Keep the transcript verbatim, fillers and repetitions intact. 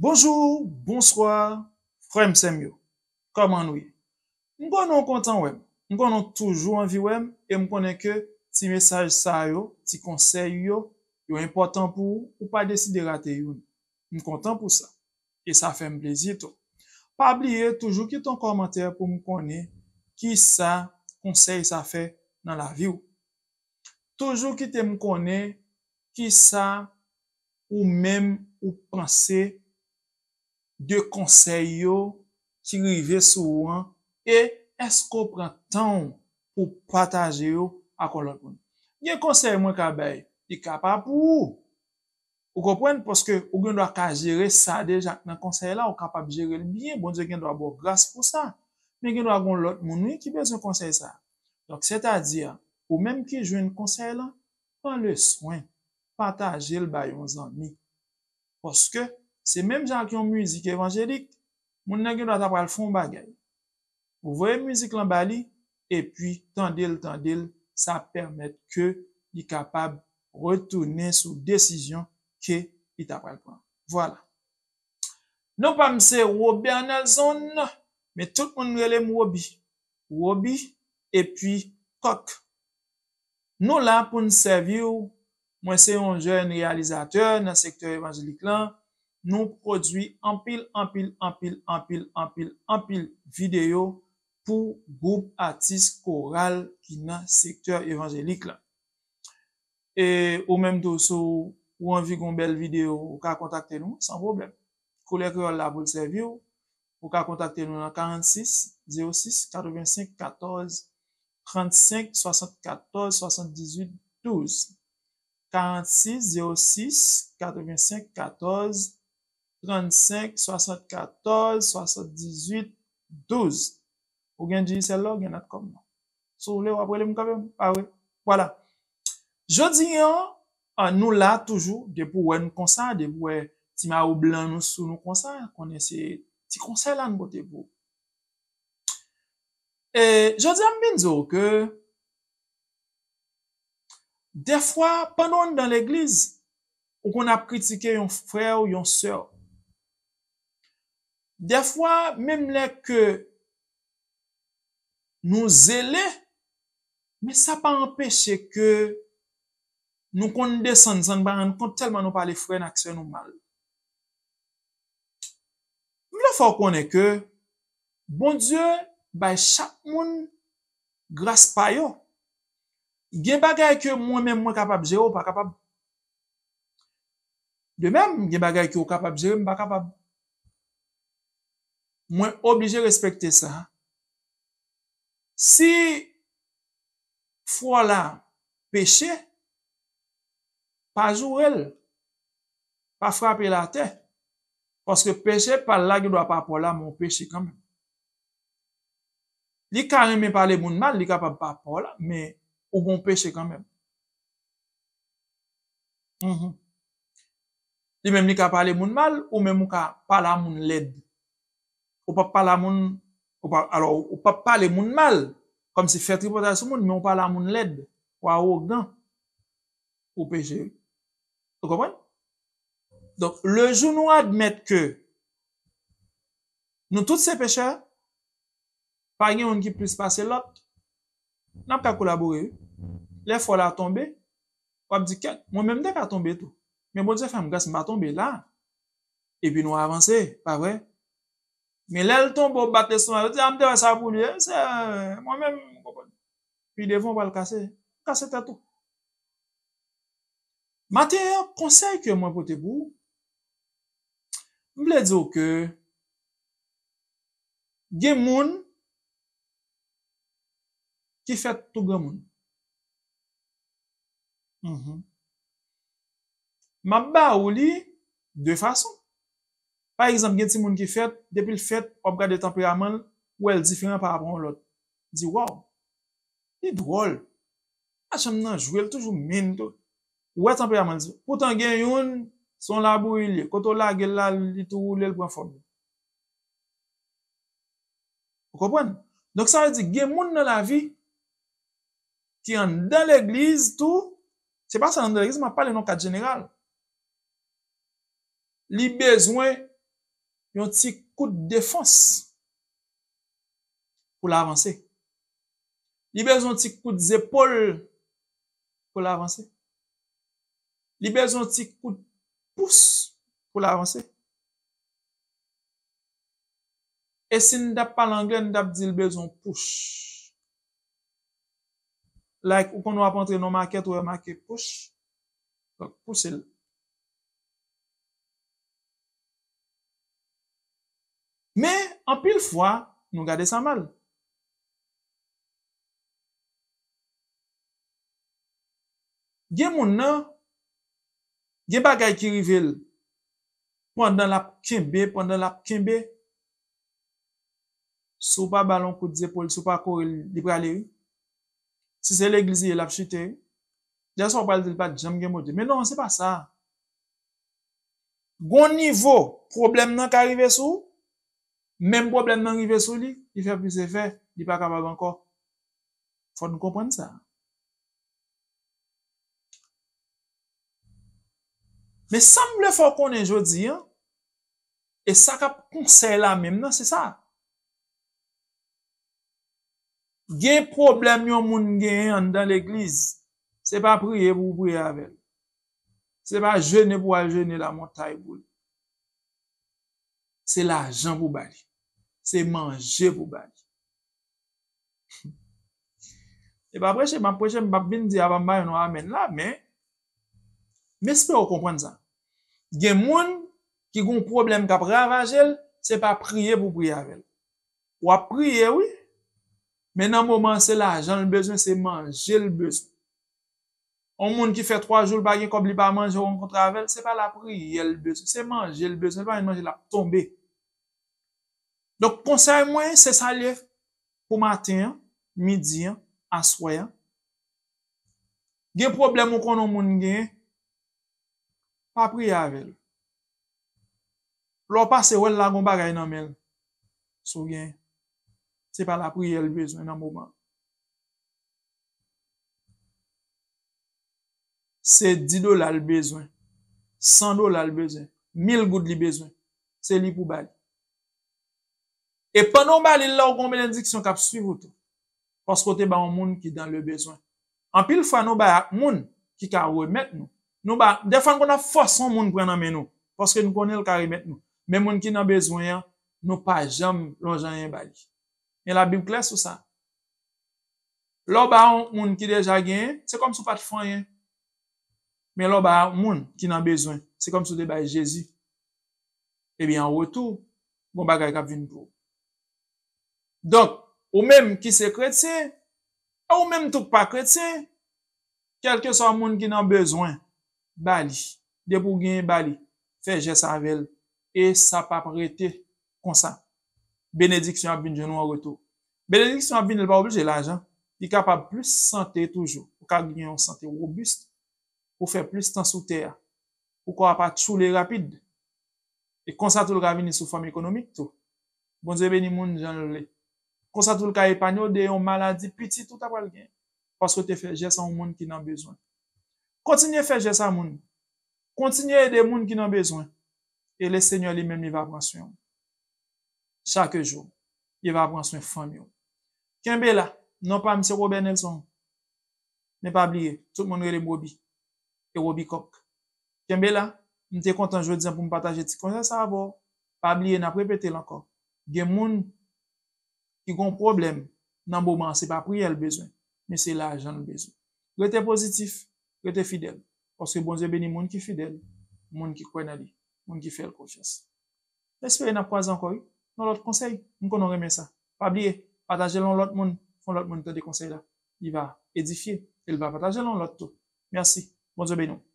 Bonjou, bonswa, frè m, sè m yo. Kòman nou ye? M konnen w kontan wè m. M konnen w toujou anvi wè m, e m konnen ke ti mesaj sa yo, ti konsèy yo, yo enpòtan pou ou, ou pa deside rate youn. M kontan pou sa. E sa fè m plezi tou. Pa bliye toujou kite yon kòmantè pou m konnen kisa konsèy sa fè nan lavi w. Toujou kite m konnen kisa ou menm ou panse de konsèy yo ki rive sou ou an, e èske w pran tan w pou pataje yo ak yon lòt moun? Gen konsèy mwen ka bay, li ka pa pou ou. Ou konprann? Paske ou gen dwa ka jere sa deja nan konsèy la, ou kapab jere l byen, Bondye gen dwa ba w gras pou sa. Men gen dwa gen lòt moun, wi, ki bezwen konsèy sa. Donk, sètadi, ou menm ki jwenn konsèy la, pran le swen, pataje l bay yon zanmi. Paske se menm jan ak yon mizik evanjelik, moun nan gen dwa ta pral fè yon bagay. Ou voye mizik lan ba li, epi tande l, tande l, sa pèmèt ke li kapab retounen sou desizyon ke li ta pral pran. Vwala. Non pa m se Robert Nelson, men tout moun rele m Robi. Robi, epi Kòk. Nou la pou n sèvi w. Mwen se yon jèn reyalizatè nan sektè evanjelik lan. Nou pwodui anpil, anpil, anpil, anpil, anpil, anpil videyo pou gwoup, atis, koral ki nan sektè evanjelik lan. E ou menm tou, si w anvi gon bèl videyo, ou ka kontakte nou san pwoblèm. Koulè Kreyòl la pou l sèvi w. Ou ka kontakte nou nan karannsis zewo sis katrevensenk katòz trannsenk swasannkatòz swasanndizuit douz. Karannsis zewo sis katrevensenk katòz trannsenk swasannkatòz swasanndizuit douz. Ou gen Digicel la, ou gen Natcom nan. Si w vle, w ap rele m kanmenm. Pa vre? Vwala. Jodi an, an, nou la toujou, depi w wè n konsa, depi w wè ti mayo blan nou sou nou konsa, konnen se ti konsèy la n pote pou ou. E jodi a, m vin di w ke dèfwa, pandan w anndan legliz, ou konn ap kritike yon frè w, yon sè w. Dèfwa, menm lè ke nou zele, men sa pa anpeche ke nou konn desann san n pa rann kont tèlman nou pale frè n ak sè nou mal. M vle fè w konnen ke Bondye bay chak moun gras pa yo. Gen bagay ke mwen menm mwen kapab jere, ou pa kapab. De menm, gen bagay ke ou kapab jere, m pa kapab. Mwen oblije respekte sa. Si frè w la peche, pa joure l, pa frape l atè. Paske peche pa l la gen dwa pa pa w la, men w peche kanmenm. Li ka renmen pale moun mal, li kapab pa pa w la, men ou gon peche kanmenm. Mhm. Li menm li ka pale moun mal, ou menm ou ka pale a moun lèd. Ou p ap pale a moun, ou pa, alò, ou p ap pale moun mal, kòmsi fè tripotay sou moun, men ou pale a moun lèd, ou awogan, ou peche. Ou konprann? Donk, lejou nou admèt ke nou tout se pechè, pa gen youn ki plis pase lòt, n ap ka kolabore, wi. Lè frè w la tonbe, w ap di, "Kèt, mwen menm m te ka tonbe tou. Men Bondye fè m gras, m pa tonbe la." Epi nou avanse, pa vre? Men lè l tonbe, w bat lestomak, ou di, "A, m te wè sa pou li, se mwen menm, m konprann." Pi devan, w pral kase, kase tèt ou. Maten an, konsèy ke mwen pote pou ou, m vle di w ke gen moun ki fèt tou granmoun. Mhm. M ap ba ou li de fason. Pa egzanp, gen timoun ki fèt, depi l fèt, w ap gade tanperaman l, ou wè l diferan pa rapò yon lòt. Di, "Waw, li dwòl." Machann nan jwe, l toujou min tou. Ou wè tanperaman l diferan. Poutan gen youn, se yon labouyi li ye. Kote w lage l la, li tou woule, l pran fòm li. Ou konprann? Donk, sa vle di, gen moun nan lavi ki anndan legliz tou, se pa sèl anndan legliz, m ap pale nan kad jeneral. Li bezwen yon ti kout defans pou l avanse. Li bezwen yon ti kout zepòl pou l avanse. Li bezwen yon ti kout pous pou l avanse. E si n t ap pale anglè, n t ap di l bezwen yon push. Like, ou konn w ap antre nan makèt, ou wè make push. Donk, pouse l. Men, anpil fwa, nou gade sa mal. Gen moun nan, gen bagay ki rive l pandan l ap kenbe, pandan l ap kenbe. Si w pa ba l yon kout zepòl, si w pa kore l, li prale, wi. Si se legliz li ye, l ap chite, wi. Dèfwa w pral di l pa t janm gen Bondye. Men non, se pa sa. Gon nivo, pwoblèm nan ka rive sou ou, menm pwoblèm nan rive sou li, li fè plis efè, li pa kapab ankò. Fò n konprann sa. Men sa m vle fè w konnen jodi a, e sa k ap konsèy la menm nan, se sa. Gen pwoblèm yon moun genyen anndan legliz, se pa priye pou w priye avè l. Se pa jene pou w al jene lamontay pou li. Se lajan pou w ba li. Se manje pou w ba li. E pa preche, m ap preche, m p ap vin di a pa m ba yo non amèn la, men m espere w konprann sa. Gen moun ki gen yon pwoblèm k ap ravaje l, se pa priye pou w priye avè l. W ap priye, wi, men nan moman an, se lajan l bezwen, se manje l bezwen. Yon moun ki fè twa jou l pa gen kòb, li pa manje, w rankontre avè l, se pa lapriyè l bezwen, se manje l bezwen, li pa jwenn manje, l ap tonbe. Donk, konsèy mwen, se sa l ye pou maten an, midi an, aswè an. Gen pwoblèm ou konnen yon moun genyen, pa priye avè l. Lè w pase wè l lage yon bagay nan men l, si w gen, se pa lapriyè l bezwen nan moman an. Se dis dola l bezwen, san dola l bezwen, mil goud li bezwen, se li pou ba li. E pandan w ba li l la, w gen yon benediksyon k ap swiv ou tou. Paske w te ba yon moun ki dans le besoin. Anpil fwa, nou bay ak moun ki ka remèt nou. Nou ba, dèfwa, n konn ap fòse yon moun pran nan men nou, paske n konnen l ka remèt nou. Men moun ki nan bezwen an, nou pa janm lonje anyen ba li. Men Labib klè sou sa. Lè w ba yon moun ki deja genyen, se kòmsi w pa t fè anyen. Men lè w ba yon moun ki nan bezwen, se kòmsi w te bay Jezi. Ebyen, an retou, gon bagay k ap vin pou ou. Donk, ou menm ki se kretyen, e ou menm tou k pa kretyen, kèlkeswa moun ki nan bezwen, ba li. Depi w genyen, ba li. Fè jès avè l. E sa p ap rete konsa. Benediksyon ap vin jwenn ou an retou. Benediksyon ap vini, li pa oblije lajan. Li kapab plis sante toujou. Ou ka gen yon sante wobis. Ou fè plis tan sou tè a. Ou kò a pa tchoule rapid. E konsa tou l ka vini sou fòm ekonomik tou. Bondye beni moun jan l vle. Konsa tou l ka epanye w de yon maladi pitit ou ta pral gen. Paske w te fè jès a yon moun ki nan bezwen. Kontinye fè jès a moun. Kontinye ede moun ki nan bezwen. E Lesenyè li menm li va pran swen w. Chak jou, li va pran swen fanmi w. Kenbe la. Non pa m se Robert Nelson. Men pa bliye, tout moun rele m Robi. E Robi Kòk. Kenbe la. M te kontan jodi a pou m pataje ti konsèy sa avè w. Pa bliye, n ap repete l ankò. Gen moun ki gon pwoblèm nan moman an, se pa priyè l bezwen, men se lajan l bezwen. Rete pozitif, rete fidèl. Paske Bondye beni moun ki fidèl, moun ki kwè nan li, moun ki fè l konfyans. M espere n ap kwaze ankò, wi, nan lòt konsèy. M konnen w renmen sa. Pa bliye, pataje l yon lòt moun, fè yon lòt moun tande konsèy la. Li va edifye, e l va pataje l yon lòt tou. Mèsi. Bondye beni w.